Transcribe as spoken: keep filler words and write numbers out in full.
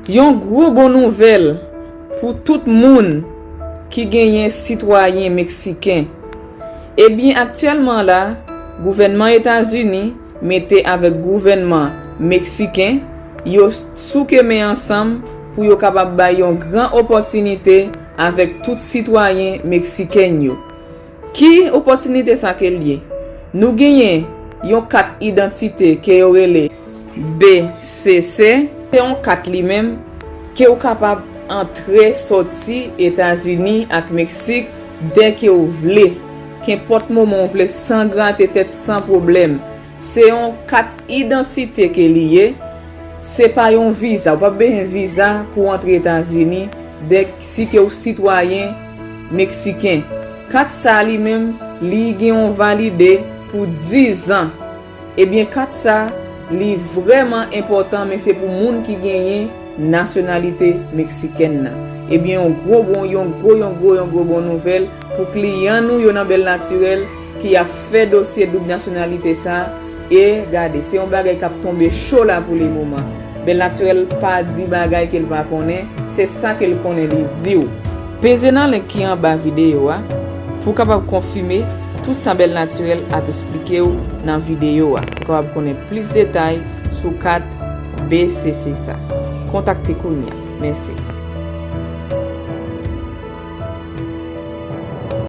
Yon gwo bon nouvèl pou tout moun ki genyen sitwayen meksiken. Ebyen, aktyèlman la, gouvènman Etazini mete avèk gouvènman meksiken, yo souke men ansanm pou yo kapab bay yon gran opòtinite avèk tout sitwayen meksiken yo. Ki opòtinite sa ke l ye? Nou genyen yon kat idantite ke yo rele B C C. Se yon kat li menm ke w kapab antre soti Etazini ak Meksik dè ke w vle. Kenpòt moman w vle, san grate tèt, san pwoblèm. Se yon kat idantite ke li ye. Se pa yon viza. Ou p ap bezwen viza pou w antre Etazini dè si ke w sitwayen meksiken. Kat sa li menm, li gen yon valide pou diz an. Ebyen, kat sa, li vrèman enpòtan, men se pou moun ki genyen nasyonalite meksikèn nan. Ebyen, yon gwo bon, yon gwo, yon gwo, yon gwo bon nouvèl pou kliyan nou yo nan Bèl Natirèl ki ap fè dosye doub nasyonalite sa. E gade, se yon bagay k ap tonbe cho la pou le moman. Bèl Natirèl pa di bagay ke l pa konnen, se sa ke l konnen li di w. Peze nan link ki anba videyo a pou w kapab konfime tout sa Bèl Natirèl ap esplike w nan videyo a. Pou w kapab konnen plis detay sou kat B C C sa. Kontakte kounye a. Mèsi.